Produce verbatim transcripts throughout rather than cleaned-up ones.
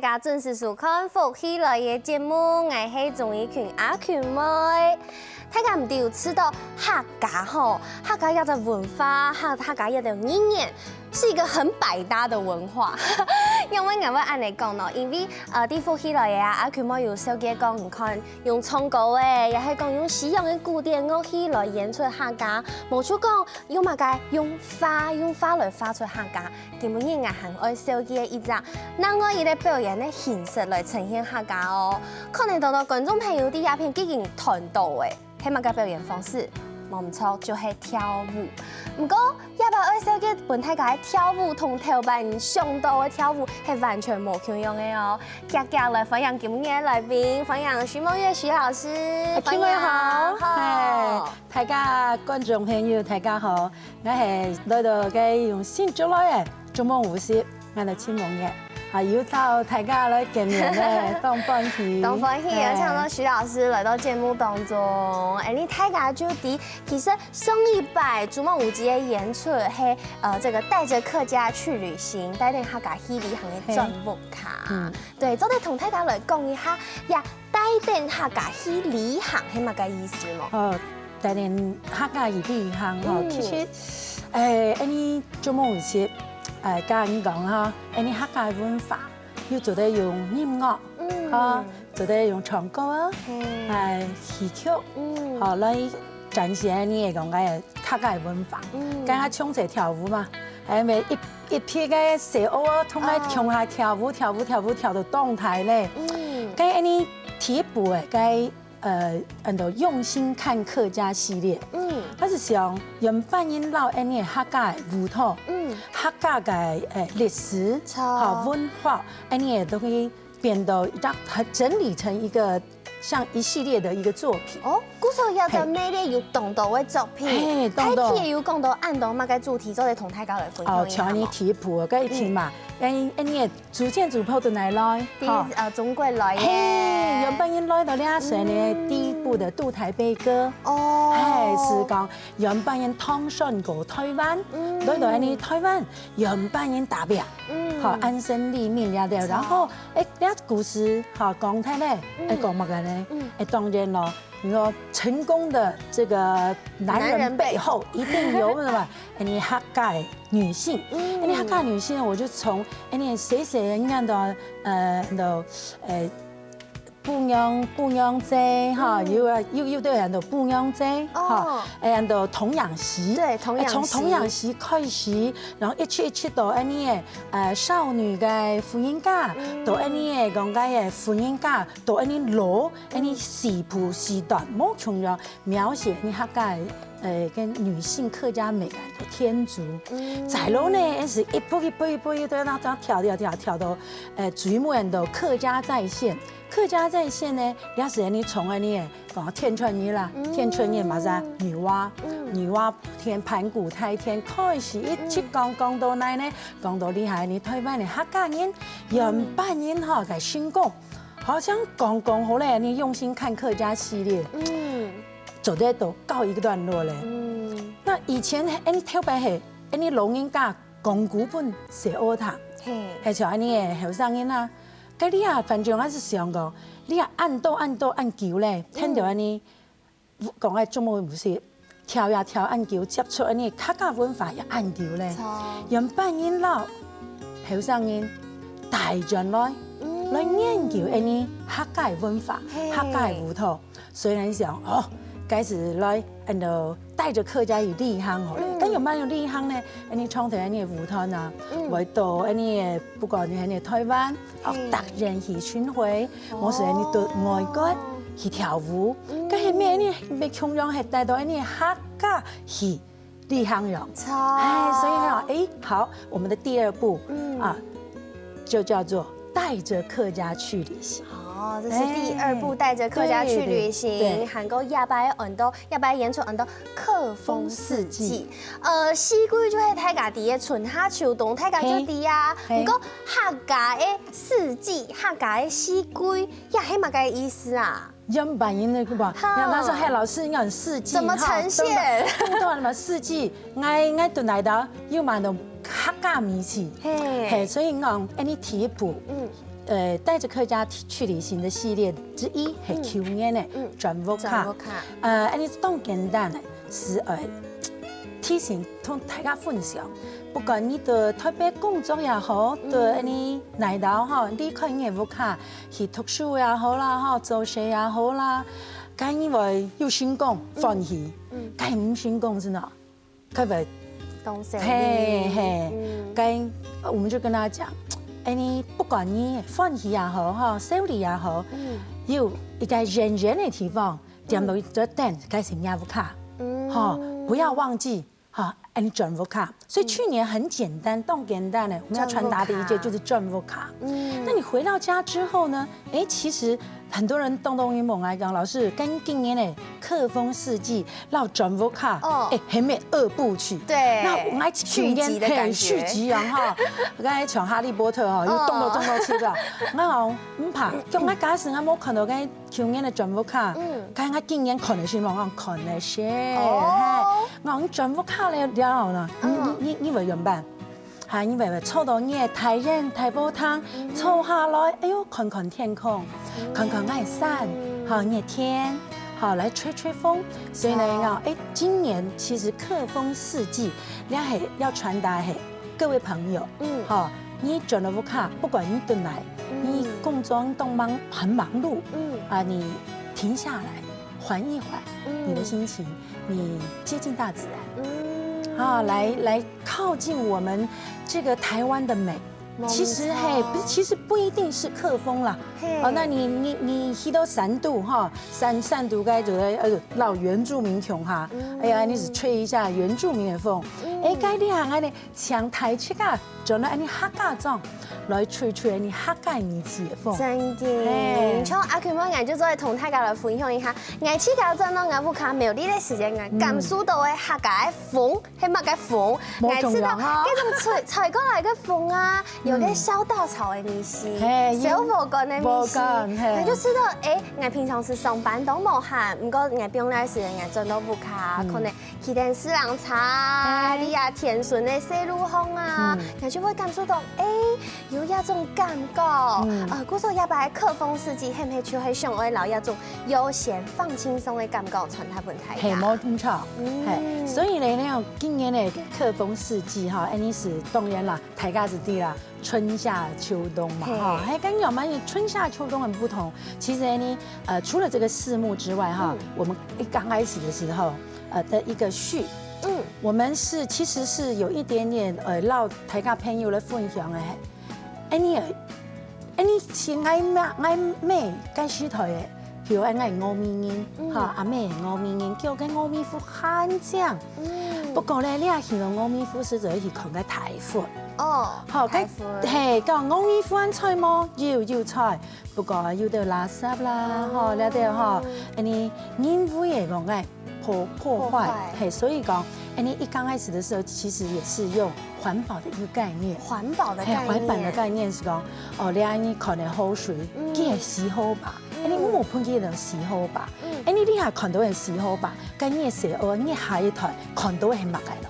家準時收看《福氣來了》節目，𠊎係鍾怡群阿群妹。大家毋知有知著客家吼，客家這隻文化，客客家這隻語言，是一個很百搭的文化。因為𠊎會恁樣講呢，因為呃，在《福氣來了》啊，阿群妹有紹介講，你看用唱歌个，也係講用西洋个古典樂器來演出客家，無就講用麼个用畫，用畫來畫出客家。 今晡日𠊎還愛紹介一隻另外一個表演个形式來呈現客家哦。可能當多觀眾朋友在這片已經看著了，係麼个表演方式？無毋著，就係跳舞。毋過，這擺愛紹介分大家个跳舞同頭擺你想著个跳舞係完全無共樣个哦。遽遽來歡迎今晡日个來賓，歡迎徐孟月徐老師，歡迎。大家好，嗨，大家觀眾朋友，大家好。 𠊎係來到該用新竹來个竹夢舞室，𠊎來尋夢个，啊，又到大家來見面了，當歡喜。當歡喜，有請到徐老師來到節目當中。哎，你大家就知，其實上一擺竹夢舞集个演出係，呃，這個帶著客家去旅行，帶等客家去旅行个專門卡。嗯，對，做得同大家來講一下，呀，帶等客家去旅行係麼个意思無？哦， 帶等客家去旅行吼，其實，誒，恁呢做麼个事，誒，該恁講哈，恁呢客家文化又做得用音樂，哈，做得用唱歌啊，誒，戲曲，吼，來展現恁呢講个客家文化，跟佢唱齊跳舞嘛，誒，每一一批个細孲哦，同佢共下跳舞，跳舞，跳舞，跳到當大咧，該恁呢第一步誒，該 呃，安到用心看客家系列。嗯，佢係想原本人摎恁呢客家个舞蹈，嗯，客家个，呃，歷史，好文化，恁呢都可以變到，整理成一個像一系列的一個作品。哦，故所要在內底有當多个作品，嘿，當多。大體有講到恁多麼个主題，做得同大家來分享一下無？哦，像恁呢第一步，該一定嘛，恁恁呢 逐漸逐步都來來，對，吼，呃，中國來个。嘿，原本人來到這時呢，第一步的渡台悲歌，哦，嘿，係講原本人唐山過台灣，來到恁呢台灣，原本人打拚，嗯，好安身立命了的，然後，哎，這故事，好講忒咧，哎，講麼个呢？哎，當然咯，你說成功的這個男人背後一定有什麼？哎，你客家的 女性，嗯，恁呢客家女性，我就從恁呢細細个人到，呃，到，呃，餔娘，餔娘姐，哈，又啊，又又對，喊到餔娘姐，哈，哦，哎，喊到童養媳，對，童養媳，哎，從童養媳開始，然後一直一直到恁呢，呃，少女个婦人家，到恁呢講个婦人家，到恁呢老，恁呢時步時段，無共樣 描寫你客家，呃，跟女性客家美感的天竺。再落呢，也是一步一步一步一步，那那跳跳跳跳到，呃，最尾到客家再現。客家再現呢，也是你從恁呢，講天穿日啦，天穿日嘛是啊，女媧，女媧天盤古開天開始一直講講到哪呢，講到厲害，你台灣的客家人，原本人哈，在成功。 好像講講好咧，你用心看客家系列，嗯，做得都告一個段落咧。嗯，那以前恁呢頭擺係恁呢老人家講古分細孲聽，嘿，係像恁呢个後生人啊，該你啊，反正𠊎係想講，你啊恁多恁多恁久咧，聽到恁呢 講个中文毋係，跳呀跳恁久，接觸恁呢客家文化也恁久咧。原本人摎後生人帶轉來，來研究恁呢客家文化、客家舞蹈。所以𠊎想，哦，開始來恁呢帶著客家去旅行好咧。該有麼个旅行呢？恁呢唱著恁呢舞蹈啊，會到恁呢，不管你恁呢台灣， 哦，逐年去巡迴，無就係你到外國去跳舞，該係乜你乜共樣係帶到你客家去旅行喲。哎，所以呢，哎，好，我們的第二步啊，就叫做帶著客家去旅行。哦，這是第二步，哎，帶著客家去旅行，對，對，對。還過下擺安到，下擺演出安到客風四季。 呃，四季就係大家知个春夏秋冬，大家就知啊。嘿。毋過客家个四季，客家个四季，也係麼个意思啊？原本人个嘛，哈。那時候還老師講四季，怎麼呈現？哈，對嘛，四季，𠊎，𠊎都來到，有蠻多客家米食。嘿。嘿，所以講，恁呢第一步，嗯。呃，帶著客家去旅行的系列之一，係舊年个轉屋客。轉屋客。呃，恁樣當簡單个，係呃提醒同大家分享，不管你在台北工作也好，在恁樣哪位吼，離開你个屋下去讀書也好啦，吼，做事也好啦，該因為有成功歡喜，該毋成功係哪？ 該會當生嘿，嘿，嗯。該，呃，我們就跟他講，哎，你不管你歡喜也好，哈，愁慮也好，嗯。有一個遠遠个地方，點落去就等，該係若屋下，嗯。哈，不要忘記，哈，哎，你轉屋下。所以去年很簡單，當簡單个，我們要傳達的一句就是轉屋下。嗯。那你回到家之後呢？ 哎，其實很多人動動一夢來講，老師，跟今年个客風四季，然後轉屋下，哦。哎，還沒二部曲。對，那我們來續集的感覺。嘿，續集啊哈，剛才像哈利波特哈，又動到哦。動到七个，那好，毋怕，就我假使我無看到个舊年个轉屋下，嗯。該我今年可能是往往可能是，哦。嘿，我轉屋下了了呢，你嗯。你你你會怎麼辦？ 哈，因為坐到你个大院、大屋頂，坐下來，哎喲，看看天空，看看𠊎个山，哈，你个田，哈，來吹吹風。所以呢，哦。啊，哎，今年其實客風四季，這係要傳達係各位朋友，嗯。哈，你轉了屋下，不管你轉來，嗯。你工作當忙，很忙碌，嗯。啊，你停下來，緩一緩，嗯。你的心情，你接近大自然，嗯。啊，來來 靠近我們這個台灣的美。沒錯。其實，嘿，不是，其實不一定是客風啦。嘿。哦，那你，你，你去到山肚哈，山，山肚該就在，呃，老原住民窮哈。嗯。哎呀，你只吹一下原住民的風。嗯。哎，該你還恁樣，像大自家，轉來恁樣客家莊，來吹吹恁樣客家人氣的風。真的，嘿。像阿Q妹，𠊎就做同大家來分享一下，𠊎自家轉到𠊎屋下苗栗个時間，𠊎感受到个客家个風。 係麼个風？無共樣啊。𠊎知道，該種吹，吹過來个風啊，有个燒稻草个味緒，嘿，燒禾稈个味緒，禾稈，嘿。𠊎就知道，哎，𠊎平常時上班都無閒，毋過𠊎放假時，𠊎轉到屋下，嗯。可能騎電自行車啊，嘿。你啊，田脣个細路項啊，嗯。𠊎就會感受到，哎，有一種感覺，嗯。呃，故所這擺客風四季，係毋係就係想愛摎一種 悠閒放輕鬆个感覺傳達分大家。嘿，無毋著。嗯。嘿，所以呢，恁樣今年个客風四季哈，恁樣係當然啦，大家就知啦，春夏秋冬嘛，嘿。哈，還跟我們春夏秋冬很不同。其實呢，呃，除了這個四目之外哈，嗯。我們一剛開始的時候，呃，的一個序，嗯。我們是，其實是有一點點，呃，讓大家朋友來分享的，嘿。 恁樣，恁樣係𠊎姆，𠊎姆該時代个，譬如𠊎个阿姆人，嗯。哈，阿姆个阿姆人，叫个阿姆夫很靚。嗯。不過呢，你若去到阿姆夫，係就去看个大佛。哦，好，大佛。嘿，講阿姆夫還在無？有，有在。不過有兜垃圾啦，哦。吼，了解吼，恁樣人為个講个 破，破壞。破壞。嘿，所以講，哎，你一剛開始的時候，其實也是用環保的一個概念。環保的概念。嘿，環保的概念是講，哦，你恁樣看个河水，嗯。佢係死河壩，嗯。哎，你無噴佢就死河壩，嗯。哎，你這下看到个死河壩，跟你个細阿，你下一代看到个係麼个咯？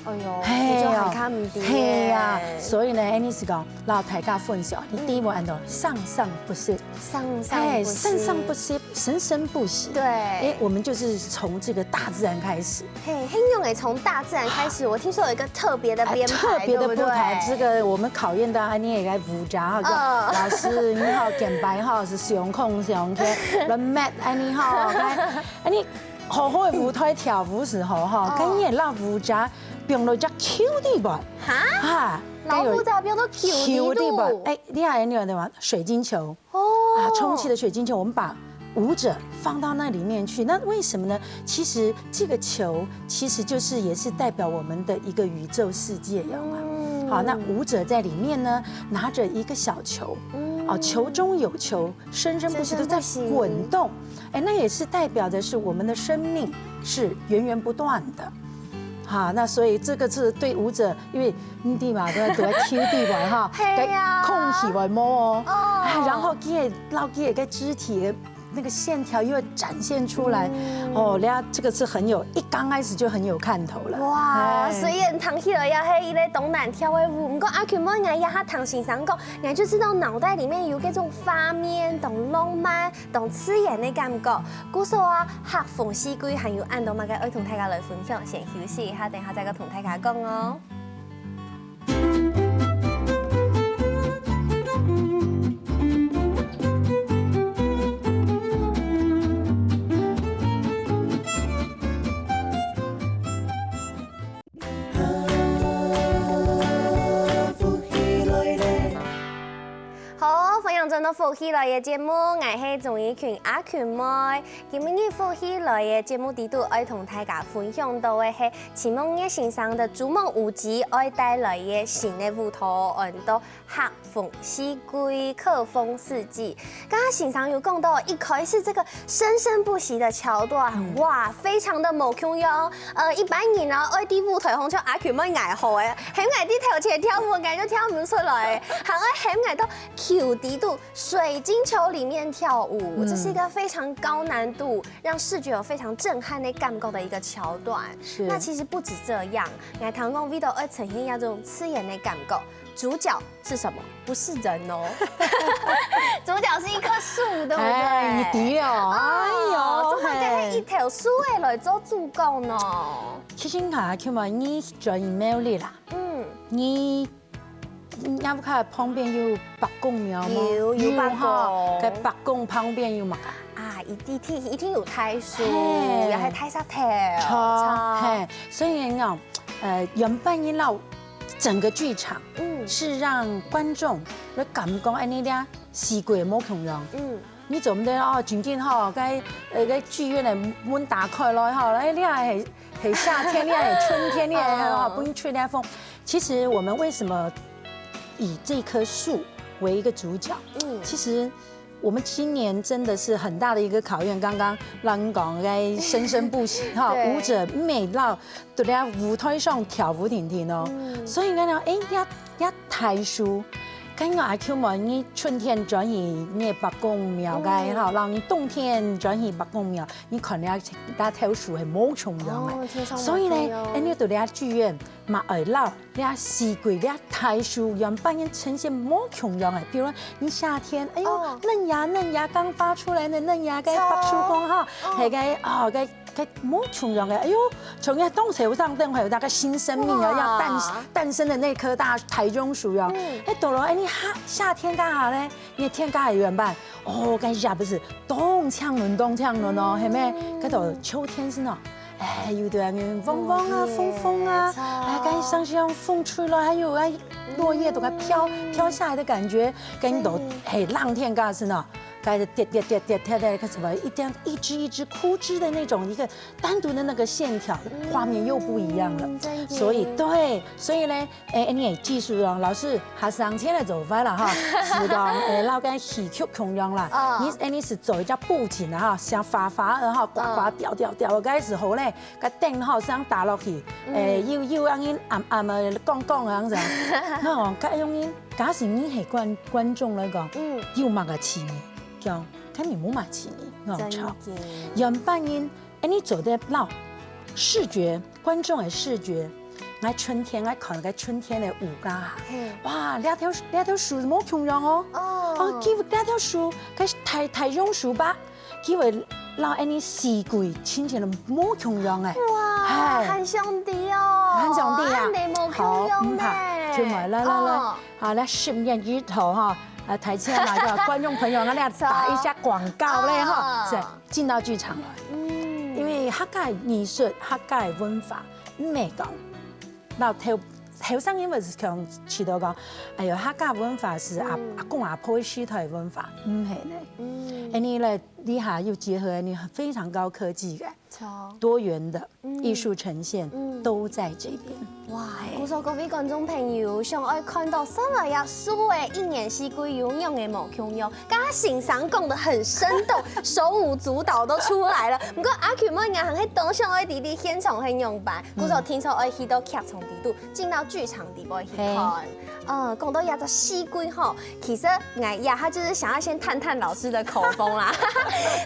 哎喲，嘿啊，這就還較毋知耶。嘿啊，所以呢，哎，你是講，摎大家分享，你第一步安到生生不息。 生生不息。嘿，生生不息，生生不息。對。哎，我們就是從這個大自然開始。嘿，很勇欸，從大自然開始。我聽說有一個特別的編排，哎，特別的編排，對不對？這個我們考驗到啊，你也該舞家哈，就，嗯。老師，你好，簡白哈，是胸控胸控，來mat，哎，你好，來，哎，你好好的舞台跳舞時候哈，哦。跟你的老舞家，變了隻Q地板。哈？哈，老舞家變到Q地板。Q地板，哎，你還有那個什麼水晶球？ 哦。啊，充气的水晶球，我們把舞者放到那裡面去。那為什麼呢？其實這個球其實就是也是代表我們的一個宇宙世界，有嗎？嗯。好，那舞者在裡面呢，拿著一個小球，嗯。啊，球中有球，生生不息，生生不息。都在滾動。哎，那也是代表的是我們的生命是源源不斷的。好，那所以這個是對舞者，因為 你知嘛，都在，都在Q地板哈，嘿呀。該空氣會無哦。哦。哎，然後佢个，摎佢个肢體个那個線條又展現出來，哦，那這個是很有，一剛開始就很有看頭了。哇，哎。雖然聽起來也係一個當難跳个舞，毋過阿群妹，𠊎這下聽先生講，𠊎就知道腦袋裡面有這種畫面，當浪漫，當自然个感覺。故所啊，客逢四季還有恁多麼个愛同大家來分享，先休息一下，等下再過同大家講哦。 好，歡迎轉到福氣來了節目，𠊎係鍾怡群阿群妹。今晡日福氣來了節目裡肚，愛同大家分享到个係徐夢月先生个《逐夢舞集》愛帶來个新个舞蹈，安到客逢四季，客逢四季。剛剛先生有講到一開始這個生生不息的橋段，嗯。哇，非常的無共樣。呃，一般人啊，愛在舞台上像阿群妹𠊎好欸，喊𠊎在頭前跳舞，𠊎就跳毋出來欸，還愛喊𠊎到球底肚、水晶球裡面跳舞，嗯。這是一個非常高難度，讓視覺有非常震撼的感覺的一個橋段。是。那其實不止這樣，𠊎聽講為著愛呈現這種自然的感覺，主角 是什麼？不是人哦。主角是一棵樹，對不對？哎，你知哦，哎喲，哦，怎麼跟一頭樹仔來做主角呢？其實啊，今晡日轉一貓哩啦，嗯，你，你屋下旁邊有伯公廟嗎？有，有伯公。有哈，該伯公旁邊有麼个？啊，一定，一定有大樹，嘿。也係大石頭，著，著。嘿，所以講，呃，原本你老 整個劇場，嗯。是讓觀眾來感覺恁呢咧，四季無共樣。嗯。你做毋得哦，緊緊吼，該，呃，該劇院个門打開來吼，哎，你係，係夏天，你係春天，你係，嗯。吼，分吹點風。其實我們為什麼以這棵樹為一個主角？嗯。其實 我們今年真的是很大的一個考驗，剛剛老師講該生生不息哈，對。舞者每到都在舞台上跳舞定定哦。嗯。所以講呢，哎，這，這大樹，跟𠊎阿舅問你春天轉去你伯公廟該，嗯。哈，然後你冬天轉去伯公廟，你看這，這頭樹係無共樣个。哦，天上所以呢，無共樣。哎，你到這劇院嘛，愛老 這四季，這大樹原本个呈現無共樣个，比如你夏天，哎喲，哦。嫩芽，嫩芽剛發出來个嫩芽，該著。白樹公哈，哦。係該，哦，該，該無共樣个，哎喲，從該當時有當等會有那個新生命啊，哇。要誕，誕生的那棵大台中樹啊，嗯。哎，到了，哎，你夏，夏天幹啥呢？你天氣原本，哦，該葉不是當青嫩，當青嫩哦，嗯。係咩？該到秋天是呢， 哎，有的人黃黃啊，哦，風風啊，著。哎，該上去讓風吹了，還有哎，落葉都該飄，嗯。飄下來的感覺，跟你都，真的。嘿，冷天該時呢，該跌跌跌跌跌跌，該什麼一點一枝一枝枯枝的那種一個單獨的那個線條，嗯。畫面又不一樣了。真的。所以，對，所以呢， 哎，恁呢个技術哦，老師，學生先來做法啦哈，係講，哎，摎該戲曲共樣啦。哦。你恁呢係做一隻布景啊哈，像花花个哈，呱呱嗯。調調調个時候呢，該燈哈，像打落去，嗯。哎，又，又讓人暗暗个光光个樣子啊。那哦，該用人，假使你係觀，觀眾來講，嗯。有麼个趣味？講，該你無麼趣味，我真講。的。原本人 哎，你做得摎視覺，觀眾个視覺，𠊎春天，𠊎看該春天个舞家啊，嘿。哇，這條，這條樹無共樣哦。哦。哦，佢這條樹，該係大，大榕樹吧？佢會摎恁呢四季親像都無共樣哎。哇，嘿。還上帝哦。還上帝啊。恁呢無共樣呢。好，毋怕，全部來，來，來，來。哦。好，來，十月一號哈，啊，台前嘛，就觀眾朋友，𠊎來打一下廣告咧哈。哦。是。 進到劇場來。嗯。因為客家藝術、客家文化，毋係講，老頭，後生人會想知道講，哎喲，客家文化係阿，嗯。阿公阿婆个時代文化，毋係呢。嗯。恁呢咧，這下又結合恁呢非常高科技个，著。多元的，嗯。藝術呈現，嗯。都在這邊。 哇，故所各位觀眾朋友，想愛看到煞來這樹仔一年四季有仰仔無共樣，剛剛先生講得很生動，手舞足蹈都出來了。毋過阿群妹𠊎還係當想愛知知現場係仰般，嗯。故所聽說愛去到劇場底肚，進到劇場底背去看。嘿。嗯，講到這隻四季吼，其實𠊎也他就是想要先探探老師的口風啦。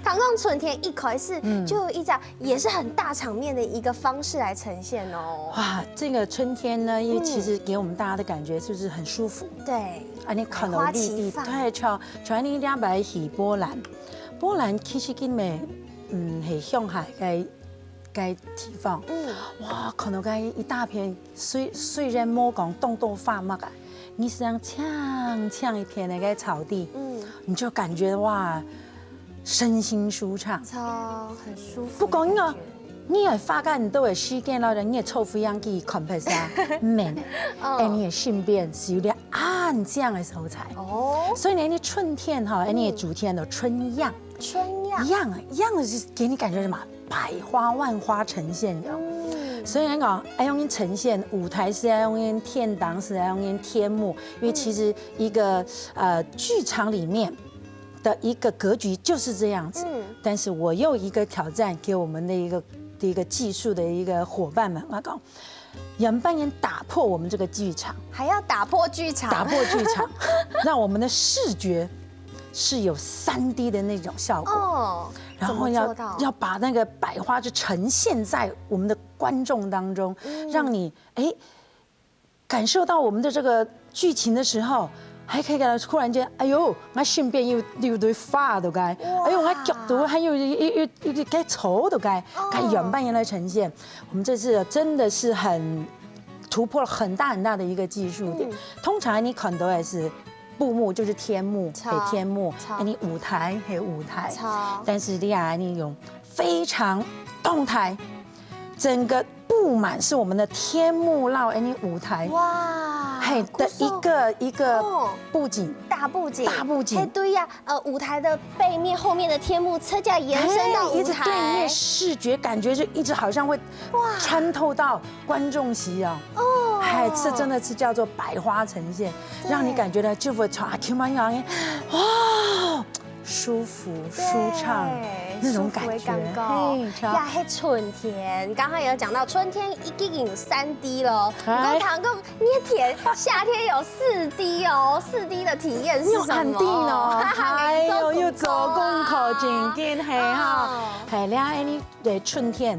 唐貢春天一開始就有一隻也是很大場面的一個方式來呈現哦。哇，這個春天呢，因為其實給我們大家的感覺就是很舒服。對，啊，你看到綠地，百花齊放對，像像你兩擺去波蘭，波蘭其實根本嗯係鄉下个个地方，嗯，哇，看到該一大片，雖雖然無講當多花麼个，你實際上青青一片的該草地，嗯，你就感覺哇，身心舒暢。超很舒服。不過呢，你也發覺你都有時間了，你也抽不樣去看別啥，唔係呢，嗯哎，你也順便是有點安靜的所在。哦，所以呢，你春天哈，哎，你的主題呢，春樣，春呀，样样是給你感覺什麼？百花萬花呈現的。嗯，所以來講，愛用呈現舞台是愛用天堂，是愛用天幕，因為其實一個呃劇場裡面的一個格局就是這樣子。嗯但是我有一個挑戰給我們的一個的一個技術的一個夥伴們，我講，原本人打破我們這個劇場，還要打破劇場，打破劇場，讓我們的視覺是有三 D 的那種效果。哦，然后要怎麼做到？要把那个百花就呈现在我们的观众当中，让你哎感受到我们的这个剧情的时候，还可以给他忽然间，哎呦，我身边有有堆花都该，哎呦，我脚都还有一一一一个草都该，该原扮演来呈现。我们这次真的是很突破了很大很大的一个技术点。通常你看到的是布幕，就是天幕，草嘿，天幕，草哎，你舞台，嘿，舞台，草但是你啊，你用非常动态，整个布满是我们的天幕，绕哎，你舞台，哇，嘿的一个一个哦布景，大布景，大布景哎，对呀，呃，舞台的背面、后面的天幕，车架延伸到舞嘿一直对你台的，视觉感觉就一直好像会哇穿透到观众席哦。哦哎，这真的是叫做百花呈现，对让你感觉到就会从啊，听完讲，哇，舒服、舒畅对那种感觉，舒服的感觉嘿，超呀，嘿，春天，刚刚有讲到春天已经有三 D 了，哎你跟唐讲，热天夏天有四 D 哦，四 D 的体验是什么？用暗地哦，哎呦，又做功课啊真紧，嘿哈哦，嘿，了，哎，你对春天，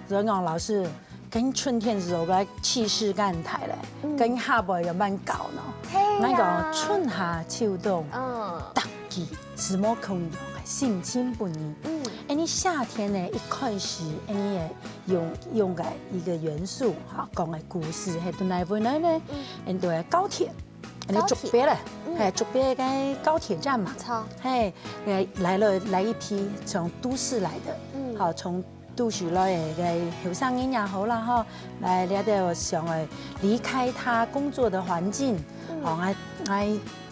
所以讲老师跟春天是有个气势感台嘞，跟下辈有蛮高呢。嘿呀那个春夏秋冬，嗯，大家是无共样的，心情不一样。嗯哎，你夏天呢，一开始，哎，你也用用个一个元素，哈，讲个故事，嘿，都哪位来呢？嗯，都系高铁，哎，高铁竹北嘞，哎，竹北个高铁站嘛，好，嘿，来来了来一批从都市来的，嗯好，从都市来的个后生人也好啦，哈，来了的想要离开他工作的环境，哦，还还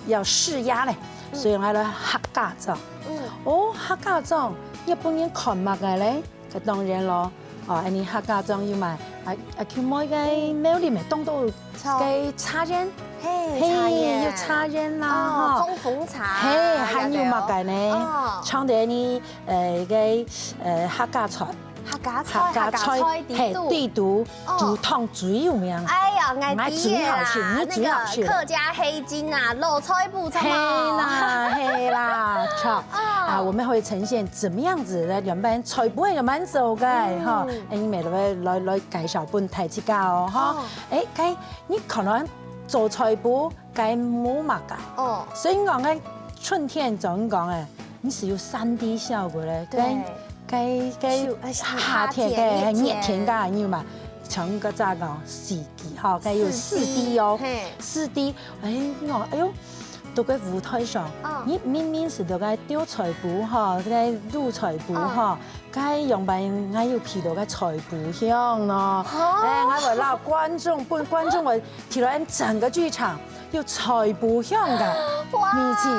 要释压嘞，所以还来客家庄。嗯哦，客家庄，日本人看么个嘞？这当然咯，哦，哎，你客家庄有买，啊啊，去买个庙里面当多好个茶园，嘿，嘿，茶园有茶园啦，哦，哈。通风茶，嘿，还有么个呢哦？像得你呃个呃客家菜，客家菜，客家菜，客家菜嘿，底肚。底肚哦煮汤最有名。哎呀，哎俺最好吃，你最好吃那个客家黑金啊，肉菜脯汤嘿哦。啦嘿啦，好啊，我们会呈现怎么样子的两班菜脯个满足个哈，哎，你每个来来介绍分大家哦哈哦，哎，该你可能做菜脯该无嘛个，哦，所以讲个春天怎讲哎，你是有三 D 效果嘞，对该该该秋呃夏天夏天个热天热天个你嘛，像个咋讲四季哈，该有四 D 哦，嘿，四 D，哎，你讲，哎呦，都在舞台上嗯，你明明是都在丢菜脯哈，在卤菜脯哈，该样板还有去到个菜脯香呢，哎，还会让观众，分观众个提了整个剧场有菜脯香个，哇米奇，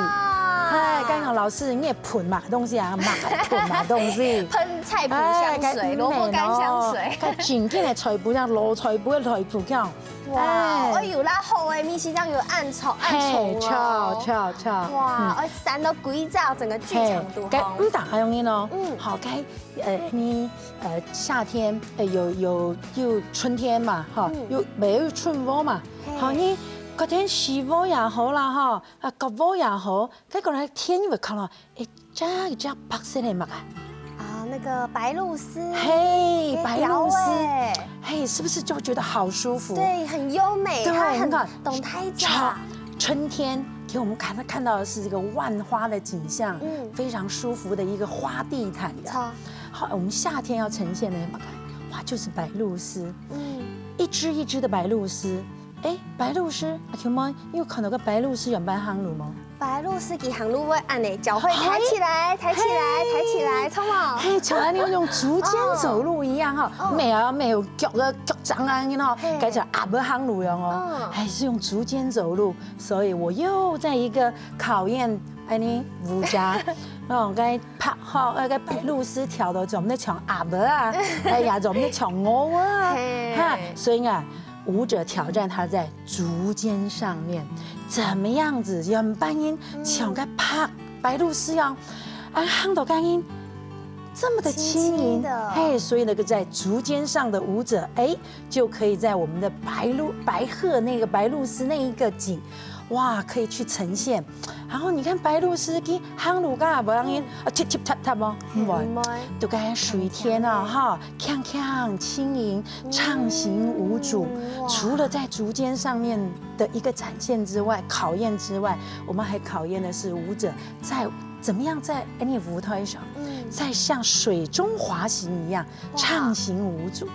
哎，刚刚老师你也喷嘛东西啊，嘛喷嘛东西。喷菜脯香水，萝卜干香水。个正经个菜脯香，老菜脯个菜脯香。哇，哎呦，那好哎，米奇这样有暗潮暗嘿，潮哦。超超超。哇，哎，闪到鬼照，整个剧场都该好。唔打还容易咯。嗯好，该呃你呃夏天呃有有有春天嘛哈，有没有春风嘛？好，你該天樹葉也好啦吼，啊，角葉也好，該个來天會看到，哎，這一隻白色个麼个？啊，那個白鷺鷥。嘿，白鷺鷥，哎，嘿，是不是就覺得好舒服？對，很優美，對，它很你看，懂拍照。春，春天給我們看，看到的是這個萬花的景象，嗯，非常舒服的一個花地毯的。好，我們夏天要呈現的嘛，哇，就是白鷺鷥，嗯，一隻一隻的白鷺鷥，哎，白鷺鷥，啊，請問，你有看到个白鷺鷥仰般行路無？ 白鷺鷥佢行路會恁呢，腳會抬起來，抬起來，抬起來，著無？嘿，像恁呢用竹尖走路一樣哈，哦，沒有，沒有腳个腳掌啊，然後嘿，改成鴨仔行路樣哦，嗯，還是用竹尖走路，所以我又在一個考驗恁呢舞者，哦，該白，吼，呃，該白鷺鷥跳到做毋得像鴨仔啊，哎呀，做毋得像鵝仔啊，嘿，哈，所以啊， 舞者挑戰他在竹尖上面，怎麼樣子讓白鷺鷥像該白，白鷺鷥一樣，啊，行到該人這麼的輕盈，輕輕的。嘿，所以那個在竹尖上的舞者，哎，就可以在我們的白鷺，白鶴那個白鷺鷥那一個景，哇，可以去呈現。然後你看白鷺鷥佢行路个，無人，啊，踢踢踏踏哦，毋會，毋會。就該水天啊，哈， 鏘鏘輕盈，暢行無阻。嗯，哇。除了在竹尖上面的一個展現之外，考驗之外，我們還考驗的是舞者在怎麼樣在，哎，你舞台上，嗯，在像水中滑行一樣，哇，暢行無阻。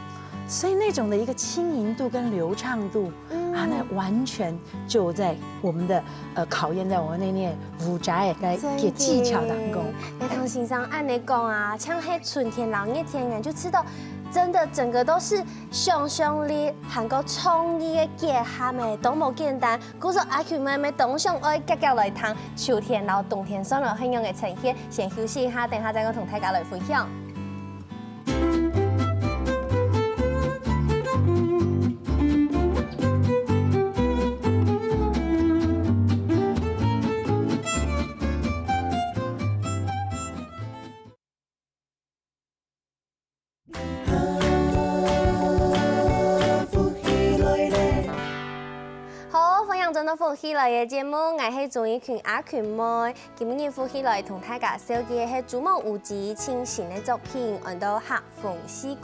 所以那種的一個輕盈度跟流暢度，嗯，啊，那完全就在我們的，呃，考驗在我們那些舞者个，个技巧當中。真个。該唐先生恁呢講啊，像係春天摎熱天，就知道 真的整個都是想像力還過創意个結合誒，都無簡單。故所阿群妹妹當想愛遽遽來聽秋天摎冬天算來係仰仔呈現，先休息一下，等下再過同大家來分享。 好，歡迎轉到福氣來了節目，𠊎係鍾怡群阿群妹。今日福氣來同大家紹介个係朱孟武最新个作品，安到《客逢四季》。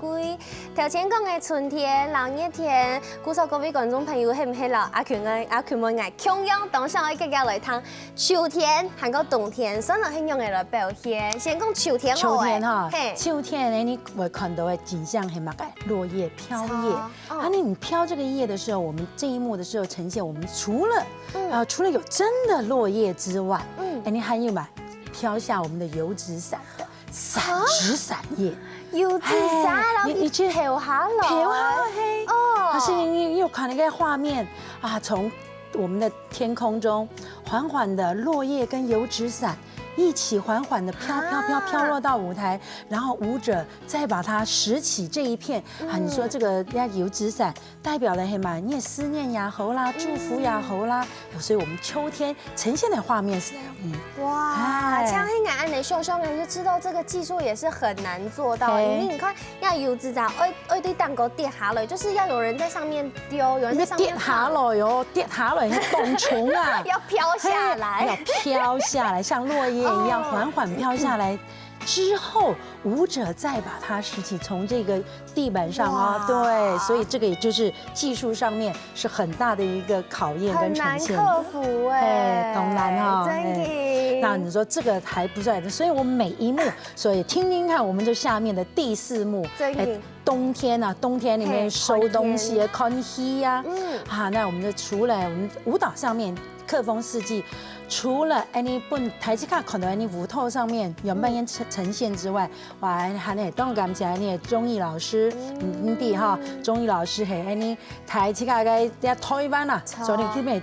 頭先講个春天摎熱天，故所各位觀眾朋友係毋係摎阿群个，阿群妹𠊎共樣當想愛遽遽來聽 秋天還過冬天，算來係仰仔來表現？先講秋天好了。秋天哈，嘿。秋天呢，你會看到个景象係麼个？落葉飄葉。著，嗯。啊，你飄這個葉的時候，我們這一幕的時候呈現，我們除了，嗯，啊，除了有真的落葉之外，嗯，哎，你還有嘛，飄下我們的油紙傘的 傘，啊？紙傘葉。油紙傘，嘿，然後你，你去，飄下來。飄下來，嘿。哦。可是你，你有看那個畫面啊，從我們的天空中緩緩的落葉跟油紙傘一起緩緩的飄，飄，飄，啊，飄落到舞台，然後舞者再把它拾起這一片，啊，你說這個，嗯，人家油紙傘 代表个係麼个？你个思念也好啦，祝福也好啦，所以我們秋天呈現的畫面是這樣，嗯。哇，哎。像係𠊎恁仔想像个，就知道這個技術也是很難做到。嘿。因為你看，愛油紙傘，愛，愛對頂高跌下來，就是要有人在上面丟，有人在上面放。跌下來喲，跌下來，像咚鏘啊。要飄下來。嘿，要飄下來，像落葉一樣，哦。緩緩飄下來。 之後，舞者再把它拾起，從這個地板上啊，哇。對，所以這個也就是技術上面是很大的一個考驗跟呈現。很難克服欸。嘿，當難哦，真的。嘿。那你說這個還不算，所以我每一幕，所以聽聽看，我們這下面的第四幕，真的。哎，冬天啊，冬天裡面，嘿，收東西啊，看戲啊，嗯。啊，那我們就除了我們舞蹈上面 客逢四季，除了恁仔分大自家看到恁仔舞台上面樣般个呈，呈現之外，哇，還係當感謝恁仔鍾怡老師，嗯，嗯，對哈，鍾怡老師係恁仔大自家个在台灣啊，著。所以佢乜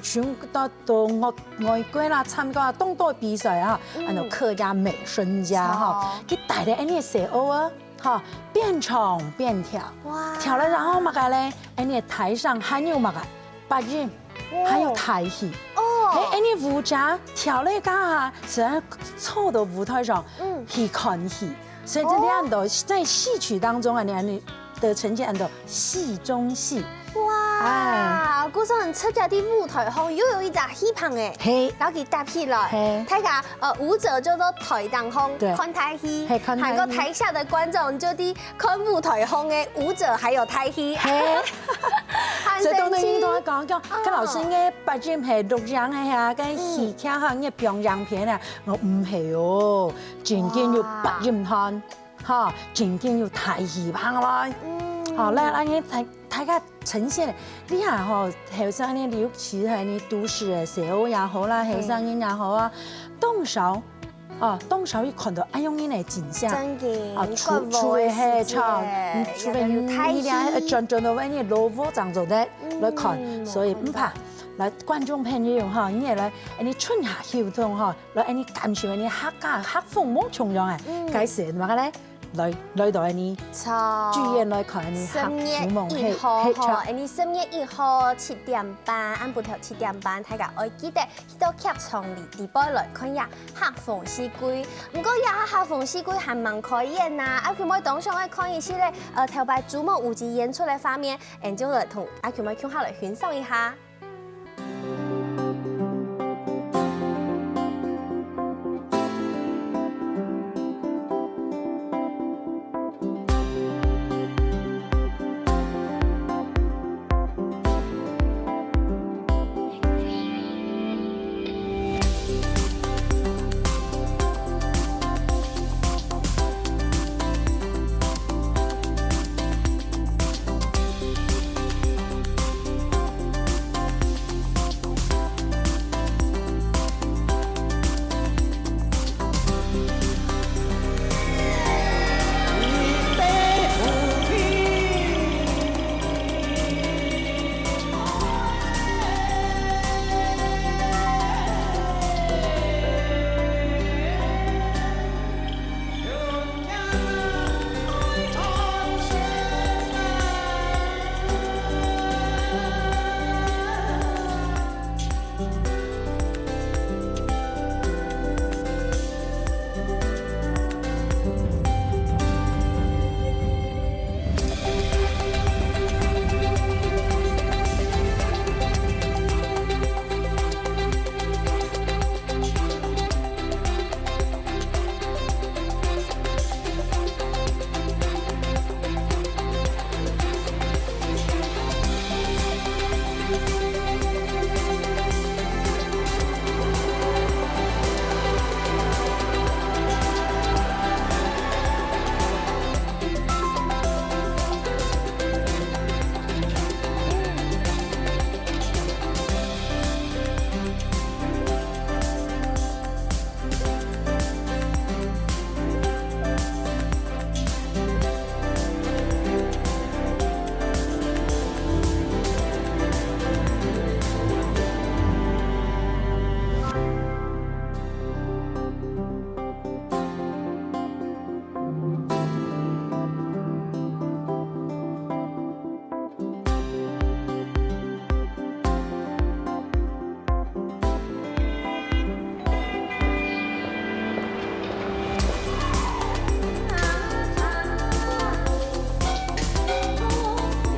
尋到到外，外國啦，參加當多比賽啊，嗯。恁仔客家美聲家哈，著。佢帶來恁仔細學啊， 哈，變唱變跳。哇。跳了然後麼个咧？恁仔台上還有麼个？八音，哇。還有大戲。哦。哎，恁仔舞者跳了該下，雖然坐到舞台上，嗯。去看戲。所以這兩道在戲曲當中啊，你，你的呈現安到戲中戲。哇。啊，故所你出家的舞台項又有一隻戲棚欸，嘿，然後佢搭起來，嘿，大家呃舞者就在台頂項對，看大戲，嘿，看大戲，還有台下的觀眾就在看舞台項的舞者還有大戲，嘿，很神奇。所以當然應該講，講，跟老師應該八音係錄影个呀，跟戲劇哈，應該放影片啊，我毋係哦，真正有八音堂。 哈，真正有大戲棚來。嗯，好，來，來，你大大家呈現，你看吼，後生呢，尤其係你都市个社會也好啦，後生人也好啊，當少，啊，當少會看到恁樣个景象，真个，啊，除除非係，像，除非你你倈轉轉到外面老屋正做得來看，所以毋怕。來，觀眾朋友哈，你也來，你春夏秋冬哈，來，你感受你客家客風無重樣哎，該時麼个咧？ 來來到恁呢，著，劇院來看恁呢，十月一號吼，恁呢十月一號七點半，暗晡頭七點半，大家愛記得去到劇場裡底背來看這客逢四季。毋過這下客逢四季還吂開演啊，阿Q妹當想愛看一息咧，呃，頭擺朱墨無極演出个畫面，𠊎就來同阿Q妹共下來欣賞一下。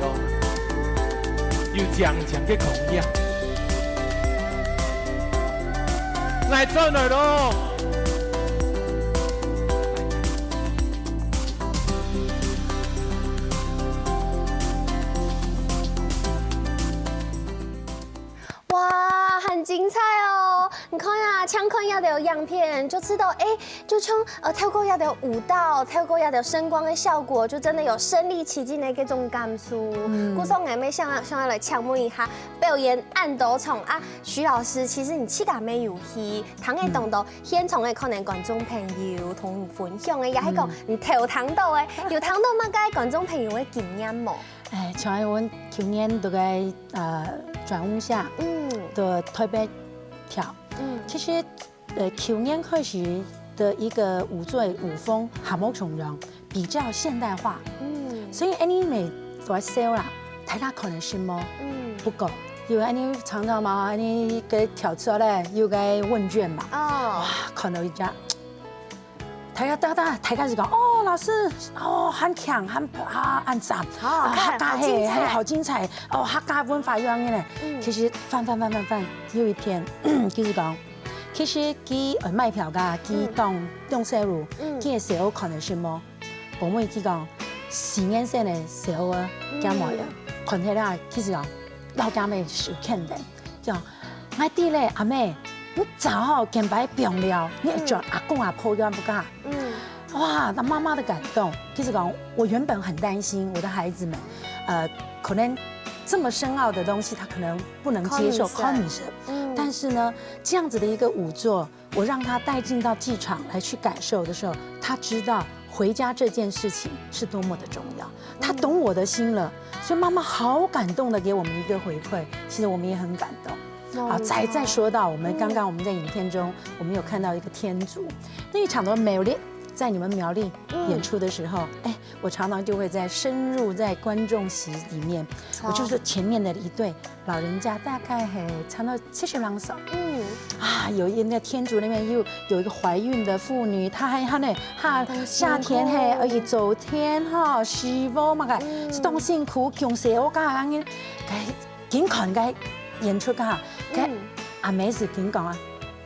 有，有強強个空氣啊！來，轉來咯！ 哇，很精彩哦！你看啊，像看這條影片，就知道，欸，就像，呃，透過這條舞蹈，透過這條聲光个效果，就真的有身臨其境个這種感受。嗯。故所𠊎乜想要，想要來請問一下，表演恁多場啊，徐老師，其實你自家乜有去，聽个當多，現場个可能觀眾朋友同你分享个，也係講你頭聽到个，有聽到麼个觀眾朋友个經驗無？ 哎，像阮舊年在該，呃，轉屋下，嗯。在台北跳。嗯。其實，呃，舊年開始的一個舞作舞風還無重樣，比較現代化。嗯。所以恁呢乜在笑啦，大家可能係無，嗯。不過，因為恁呢常常嘛，恁呢个跳出來，有个問卷嘛，哦。哇，看到一隻 大家，大家，大家就講，哦，老師，哦，還強，還啊，恁讚，好好看啊，客家好精彩嘿，嘿，好精彩，哦，客家文化有恁呢。嗯其實翻翻翻翻翻，有一天，就是講，其實佢呃賣票个，佢當當細路，嗯佢个細路看个什麼？我問佢講，四年生个細路啊，驚麼个？看起來，其實講，老家妹是肯定，講，𠊎知咧，阿妹，你早好見白放了，你愛轉阿公阿婆个屋下。嗯，哇，那媽媽的感動，其實講，我原本很擔心我的孩子們，呃，可能這麼深奧的東西，他可能不能接受，看不看不懂。嗯但是呢，這樣子的一個舞作，我讓他帶進到劇場來去感受的時候，他知道回家這件事情是多麼的重要，他懂我的心了。所以媽媽好感動的給我們一個回饋，其實我們也很感動。啊，再再說到我們剛剛我們在影片中，我們有看到一個天竺，那一場的苗栗，在你們苗栗演出的時候，哎，我常常就會在深入在觀眾席裡面，我就是前面的一對老人家，大概還差不多七十歲，嗯，啊，有一个天竺那邊又有一個懷孕的婦女，她還她呢，她夏天嘿，而且走天哈，洗屋嘛个，是當辛苦，強勢我講恁樣，該緊看該演出个，該阿妹是緊講啊，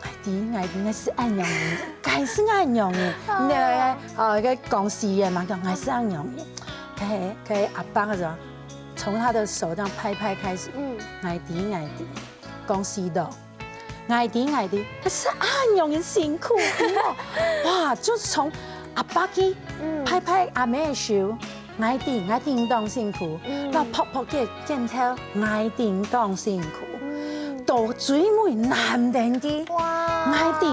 哎，第一，哎，應該是恁樣的，該是恁樣的，那个哦，該講戲的嘛，講該是恁樣的，該該阿爸个時候，從他的手這樣拍拍開始，嗯，𠊎知𠊎知，講戲的。 𠊎知𠊎知，但是恁樣个辛苦，哇，就從阿爸去拍拍阿妹个手，𠊎知𠊎知當辛苦，到婆婆个肩頭，𠊎知當辛苦，到最尾男人个，哇，𠊎知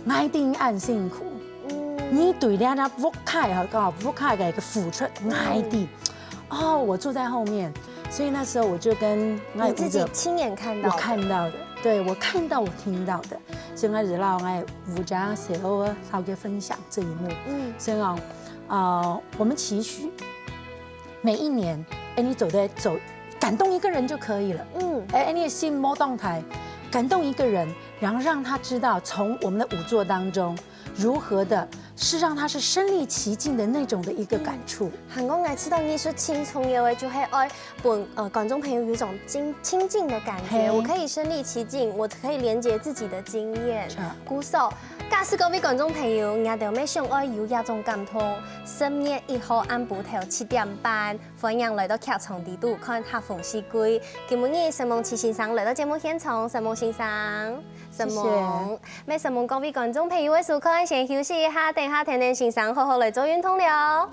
𠊎知恁辛苦。你對了那屋下个屋下个一個付出，𠊎知。哦，我坐在後面，所以那時候我就跟你自己親眼看到的，我看到的，對，我看到我聽到的，所以𠊎就摎𠊎屋下个細路仔摎佢分享這一幕。嗯所以哦，呃，我們期許每一年，哎，你走的走，感動一個人就可以了。嗯哎，你的心無動態，感動一個人，然後讓他知道從我們的舞作當中如何的是讓他是身臨其境的那種的一個感觸。還講愛知道藝術盡重要个，就係愛分呃觀眾朋友有一種親親近的感覺，嘿我可以身臨其境，我可以連接自己的經驗。是啊故所，假使各位觀眾朋友，你兜乜想愛有這種感動，十月一號暗晡頭七點半，歡迎來到劇場底肚看客逢四季。今晡日承蒙徐先生來到節目現場，承蒙先生，承蒙，乜承蒙各位觀眾朋友个收看，先休息一下，等下天天先生好好來做運動了。